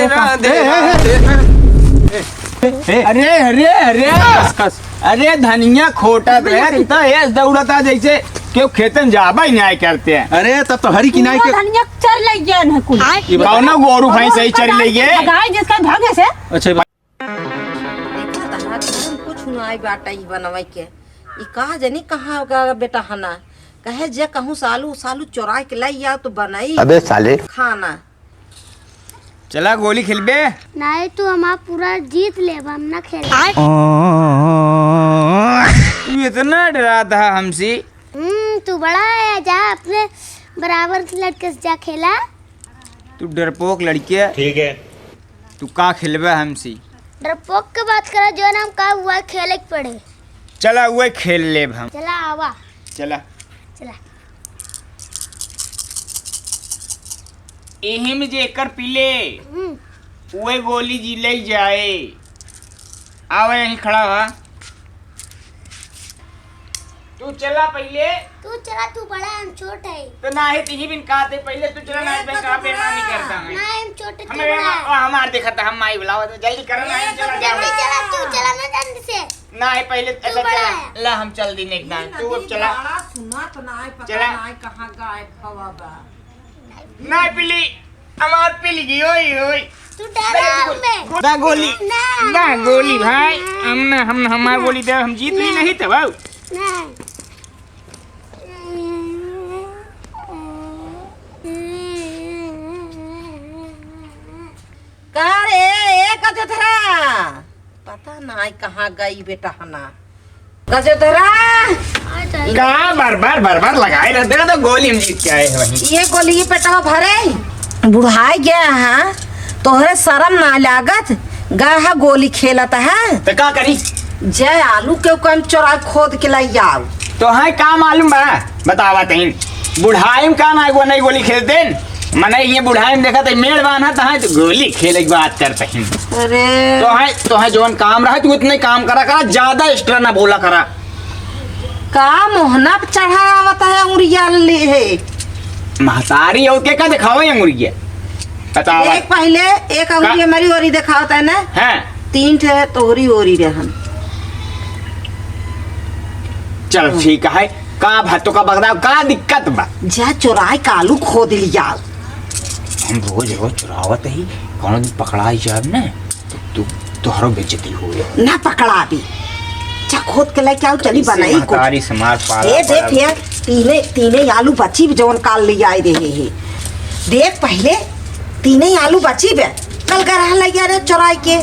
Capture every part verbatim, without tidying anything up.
राधे, ए, ए, राधे। ए, ए, ए। अरे, अरे, अरे। कस, कस। अरे धनिया खोटा तो है, तू तो ऐस दौड़ता जैसे केहू खेतन जाबा ही नाहीं करते हैं। अरे तब तो हरी की नाई के धनिया चर ले गया ना कुल। ये बता। कौनो गोरू भैंस ही चर ले गए। भगाई जिसका भागे से। अच्छा, ये बता। देखा तहार घर में कुछ ना आई बाटा ई बनवाई के। ई कहा जनी कहाँ का बेटा हना। कहे जे कहूँ सालू, सालू चोराई के लाई आओ तो बनाई। अबे साले। खाना। चला गोली खेलबे। नाहीं, तू हमार पूरा जीत लेब, हम ना खेले। तू इतना डरात हा हमसे। हम्म, तू बड़ा है, जा अपने बराबर के लड़के से जा खेला। तू डरपोक लड़के। ठीक है। तू का खेलबे हमसे? डरपोक के बात करा, जो नाम का हुआ खेले के पड़े। चला उहे खेल लेब हम। चला आवा। चला। चला। एही में जे एकर पीले, हम्म। उहे गोली जी ले जाए। आवे यहीं खड़ा हुआ। तू चला पहिले। तू चला, तू बड़ा, हम छोट है। तो ना है, तिही बिन कहा थे पहिले, तू चला, ना ए, है, मैं कहाँ बेईमानी करता है। ना, हम छोट है, तू हमें बड़ा है। हमार देखा था, हम माई बुलावा, तो जल्दी करो ना, ए, हम चला जल्दी जाओ। चला, तू चला ना जल्दी से। ना है, पहिले तू ऐसा बड़ा चला। है। ला, हम चल दी नेक दान। ये तू अब नदी चला। बड़ा सुना तो ना है, पता चला। ना है कहाँ गायब हवा बा। ना पीली, हमार पीली की, ओए, ओए। तू डरा हमें। ना गोली, ना। ना गोली भाई, हम ना, हम, हमार गोली दे, हम जीत ली ना। नहीं तो बाबू। ना। का रे, ए गजोधरा? पता नाई कहाँ गई बेटा हना। गजोधरा! का बार बार, बार बार लगाए रहते हैं, तो गोली में जीत के आए हैं वहीं। ये गोली ये पेटवा भरे, बुढ़ाई गया है, तोहरे शरम ना लागत, गया है गोली खेलत है। तो का करी? जय आलू के कम चोरा खोद के लाई जाओ। तो है का मालूम बा? बतावा तहीन। बुढ़ाई में का ना एगो नहीं गोली खेल देन। मने ये बुढ़ाई में देखा तो मेड़ बांधा तो है तो गोली खेले की बात करते हैं। अरे। तो है, तो है जौन काम रहा तू उतने काम करा करा, ज्यादा extra ना बोला करा। का मोहना पे चढ़ा आवत है अंगुरिया ले है? महतारी और के का दिखावे अंगुरिया? बतावा। एक पहले एक अंगुरी का? हमारी ओरी दिखावत है ना? हाँ। तीन ठे तोहरी ओरी रहन। चल ठीक है, का भा तो का बगदाव, का दिक्कत बा? जा चोराई के आलू खोद लिया। हम रोज रोज चुरावत ही, कौनो दिन पकड़ाई जाब ना, तो तू, तोहरो बेइज्जती होई। ना पकड़ाबी, जा खोद के लेके आओ, चली बनाई कुछ। महतारी से मार पाला ए, देख पड़ल। ये, तीने, तीने आलू बची जौन काल ले आए रहे हैं। देख पहले, तीने आलू बची बे, कल गरहा लइया रे चोराई के,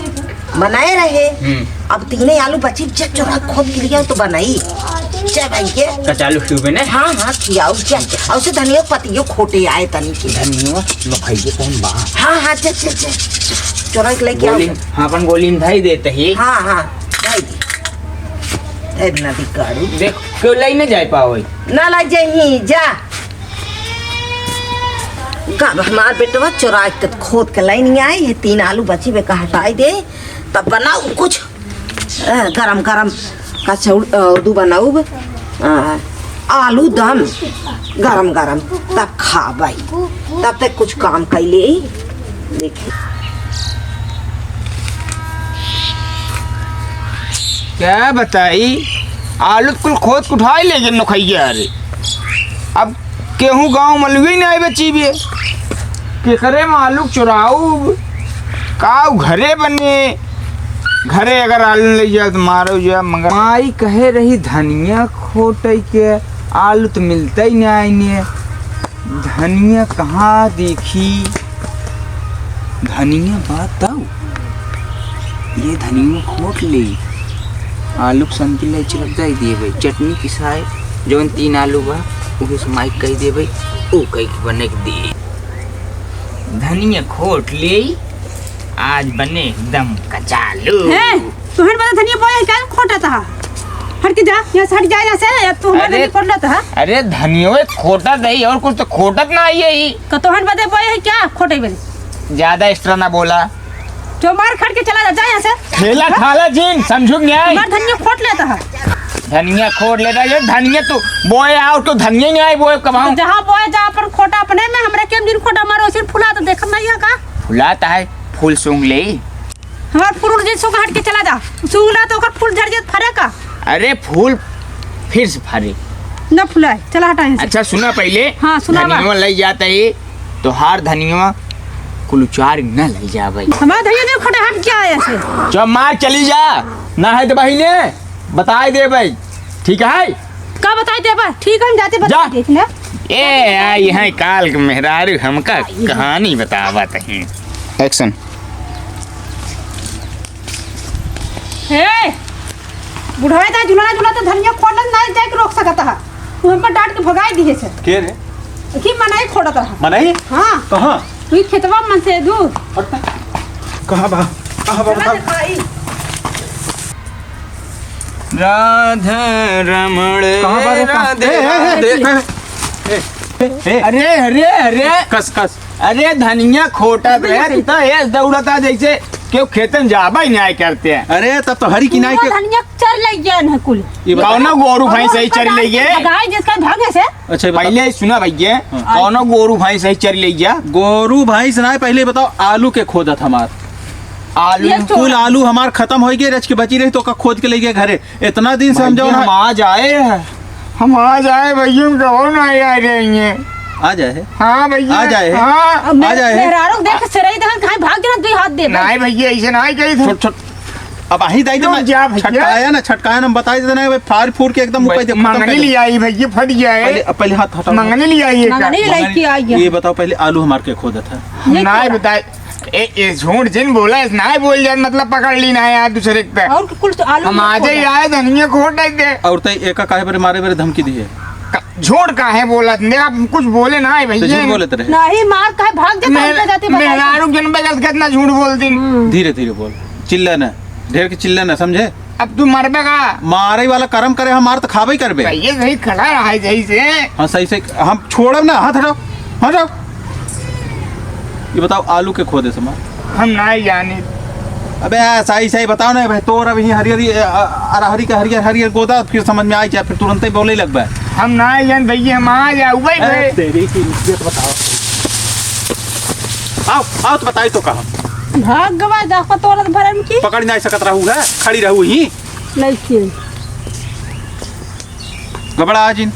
बनाए रहे। हम्म। अब तीने आलू बची, जा चोरा खोद के लिया तो बनाई। जा भाई के। कचालू खिउबे ने? हाँ, हाँ, खियाऊ, जा। और से धनिया पतियो खोटे आए तनी के। धनिया, लफाइये कौन बा? हाँ, हाँ, जा, जा, जा। चोरा के लेके आओ। गोली, हाँ, अपन गोली में धाई देते ही। हाँ, हाँ, धाई दे। ए, नदी काढ़ू। देख, क्यों लाई न जाए पावे? ना लाई जाई, जा। कब हमार बेटवा चोरा के खोद के लाइन आई है, तीन आलू बची बे का हटाई दे, तब बनाऊ कुछ, अ, गरम गरम कचौड़, अ, दू बनाऊ, अ, आलू दम गरम गरम, तब खाबाई, तब तक कुछ काम कैले। देखी। क्या बताई, आलू कुल खोद के उठाई ले गए नोखैया रे। अब केहू गाँव मलुए नहीं बची बे। केकरे में आलू चुराऊ, काऊ घरे बने। घरे अगर आलू ले जाए तो मारो जा, मगर माई कहे रही धनिया खोटे के, आलू तो मिलता ही नहीं आईने। धनिया कहाँ देखी? धनिया बा तउ। ये धनिया खोट ले। आलू के संती ले छिड़क जाई दिए भाई। चटनी पिसाए, जौन तीन आलू बा, उहे से माइक कह दे भाई, ऊ कह के बने के दे। धनिया खोट ले, आज बने एकदम कचालू। हैं? तोहन बता धनिया बोए है, क्या खोटा था? हट के जा, यहाँ से हट जा, यहाँ से, अब तू हमारे अरे, धनिया खोट लेता है। अरे धनिया खोटा नहीं और कुछ तो खोटत ना आई है ही। तो तोहन बदे बोए है क्या खोटे बदे? ज्यादा extra ना बोला। जो मार खट के चला जा, जा यहाँ से। ठेला ठाला जिन, समझू न्याय। हमार धनिया खोट लेता है। धनिया खोट लेता है, ये धनिया तू बोए आओ तो धनिया नहीं आई बोए कमाऊं। जहाँ बोए जा अपन खोटा अपने में, हमरे केम दिन खोटा मारो, सिर्फ फुला तो देखत नहीं है का? फुलाता है। फूल सूंघ ले। हमार फूल उड़ जाई, सूंघ, हट के चला जा। सूंघ ला तो ओकर फूल झड़ जात, फरे का? अरे फूल फिर से फरे। न फुलाए, चला हटा यहाँ से। अच्छा सुना पहिले। हाँ, सुना बा। धनिया लई जात ही, तोहार धनिया कुल उचार न लई जाबे। हमार धनिया नहीं खोटा, हट जा यहाँ से। जब मार चली जा, ना है तो बहिने बताई देबे, ठीक है? का बताई देबे? ठीक है, हम जाते जा। बताई देत ना। ए, आई है काल के मेहरारू, हमका आई है। कहानी बतावत ही। Action। हे, बुढ़वा ता झुलाना झुला तो धनिया खोटत ना जाए के रोक सकत हा। तू हमका डांट के भगाई दिहे से। के रे? की मनई खोटत रहा। मनई? हाँ। कहाँ? तू खेतवा मन से दूर। हट। कहाँ बा? कहाँ बा चला बताओ? दिखाई। राधा रमण कहाँ बा रे? कहाँ? राधे ए, ए, ए, राधे। ए, ए, ए, ए, ए। अरे, अरे, अरे। कस, कस। अरे धनिया खोटत रहे, तू तो ऐस दौड़ता जैसे केहू खेतन जाबा ही नहीं करते हैं। अरे तब तो हरी की नाई के धनिया चर ले गया न कुल। ये बता। कौनो गोरू भैंस ही चर ले गए। भगाई जिसका भागे से। अच्छा, ये बता। पहिले सुना भैया, हाँ। कौनो गोरू भैंस ही चर ले गया। गोरू भैंस ना, पहिले बताओ आलू के खोदत हमार। आलू। ये तो कुल आलू हमार खतम होइ गए, रच के बची रही तो का खोद के ले गए घरे। इतना दिन से हम भैया, जौन हम है आ जाए, हम आ जाए भैया, हम कहो ना आ रहे हैं। आ जाए है? हाँ भैया, आ जाए है? हाँ। अब आ जाए है? मेहरारू देख सिराई दहन कहीं भाग जाना, दुई हाथ दे दे। नहीं भैया, ऐसे नहीं कही थे। छोट, छोट। अब अहीं दाई दे रुक ना, जा भैया। छटकाया ना, छटकाया ना, हम बताई देते ना, भाई, फाड़ फूड़ के एकदम मुका भाई, दे, खत्म कर मंगनी दे। ले आई भैया, फट जाए। पहले, पहले हाथ हटाओ। मंगनी ले आई है का? मंगनी लेके आई है। ये बताओ पहले आलू हमार के खोदत है? ये नहीं क्या? बताए। ए, ए, झूठ जिन बोला, इस नाय बोल जाए, मतलब पकड़ ली ना यार दूसरे के पे। और कुल तो आलू हम में आज ही खोदा। आए, धनिया खोट दे। और तई एका काहे बरे मारे बरे धमकी दी है? का-, झूठ काहे बोला? देख, आप कुछ बोले ना है तो भैया। झूठ बोलत रहे। नहीं, मार काहे भाग जाता है, मेहर-, जाते बताइए। मेहरारू जन बगल कितना झूठ बोल दिन। हम्म। धीरे धीरे बोल, चिल्ला ना, ढेर के चिल्ला ना, समझे? अब तू मरबे का? मारे वाला करम करे, हम मार तो खाबे ही करबे। भैया सही खड़ा रहा है सही से। हाँ, सही से हम छोड़ब ना, हाथ हटाओ, हटाओ। ये बताओ, आलू के खोदे से मार? हम नाई जानी। अबे, आ, सही, सही बताओ ना भाई, तोर अभी हरियरी, अ, अ, अरहरी के हरियर, हरियर गोदा, फिर समझ में आई जाए, फिर तुरंते बोले लगबे। हम नाई जान भैया, हम आ जाओ भाई, ए, भाई। तेरी की इज्जत बताओ। आओ, आओ तो बताई तो कहा। भाग गवा, जा को तोरत भरम की। पकड़ नहीं सकत रहू है, खड़ी रहू ही। लइके। गबड़ा आ जिन।